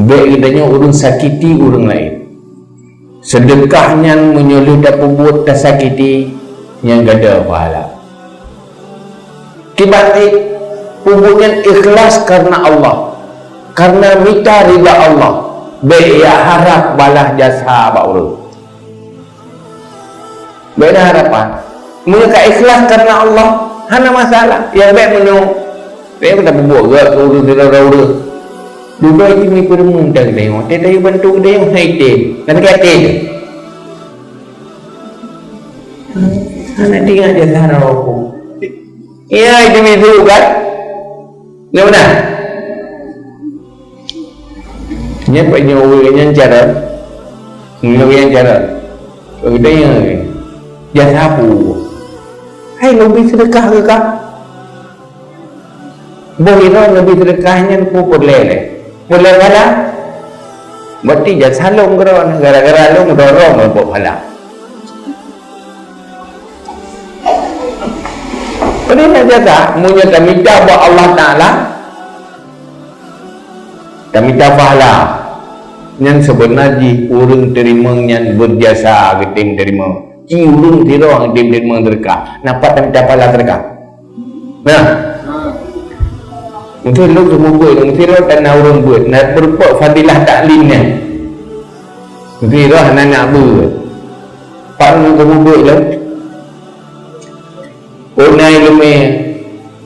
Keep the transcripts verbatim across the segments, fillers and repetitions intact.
Bék geutanyoe ureuëng sakiti ureuëng laén. Seudeukah nyan meunyoe lheueh tapeubuet tasakiti, nyan gada pahala. Kiban ék peubuet nyan ikhlas kareuna Allah, kareuna mita ridha Allah, bék ya harab balaih jasa bak ureuëng. Bék na harapan. Meunyoe ka ikhlas kareuna Allah, hana masalah. Nyang bék meunyoe, bék tapeubuet gak keu ureuëng sidroe-droe ureuëng. Dudoe jimeupeureumeun teuh geutanyoe, teuh bantu geutanyoe hai tem. Kan keu tem. Hana teuingat jasa droe. Ya, itu itu kan? Nyoe meunan. Nyan pat nyoe ureuëng nyan cara. Nyoe ureuëng nyan cara. Ureuëng nyan jasa peue? Hai, leubeh seudeukah keu kah. Boh inong leubeh seudeukah nyan peue peureulée lé? Peureulée pahala? Berarti jasa lôn keudroe, gara-gara lôn keudroe lôn peureulée pahala. Padahai jasa, meunyoe tamita bak Allah Taala, tamita pahala, nyan seubeuna jih ureuëng teurimong nyan beujasa geutem teurimong. Ci ureuëng sidroe geutem teurimong seudeukah. Na pat tamita pahala seudeukah? Nah, mungkin lôn seumeubeuet, mungkin lôn tan na ureuëng beuet, na beureumpok fadilah taklim nyan. Mungkin roh na nak beuet. Pat ureuëng seumeubeuet lôn. Oh, na ileumé.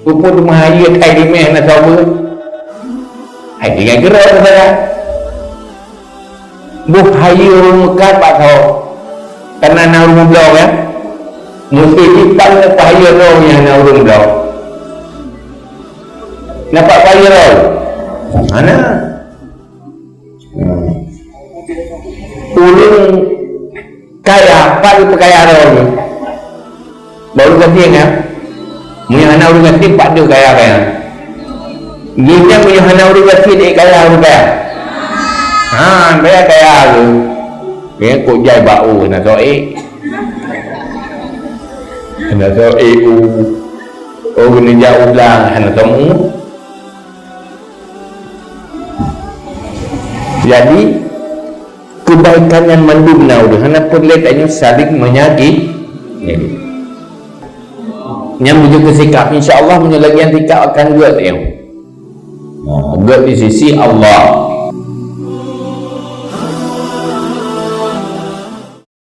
Peue-peue teuma hayeue that ileumé hana sabe. Hai tinggai keudroe saudara. Boh hayeue ureuëng meukat bak saho. Karena na ureuëng bloe kan. Meusti jih pat na hayeue droe nyang na ureuëng bloe. Na pat hayeue droe? Hana. Hmm. Ureuëng kaya, pat geupeukaya droe nyoe? Bak ureuëng gasien, ya? Meunyoe hana ureuëng gasien, pat deuh kaya-kaya. Geuhnyan meunyoe hana ureuëng gasien, ék kaya ureuëng kaya? Ha, kaya-kaya tu. Ya, kok jai bak u, hana soe ék. Hana soe ék u. Oh, keuneuk jak u blang, hana soe meu. Jadi, kebaikan nyan mandum na ureuëng, hana peureulée tanyoe saling menyakiti. Nyan meunyoe keu sikap, insya Allah meunyoe lagée nyan sikap akan gét tanyoe. Ha, gét di sisi Allah.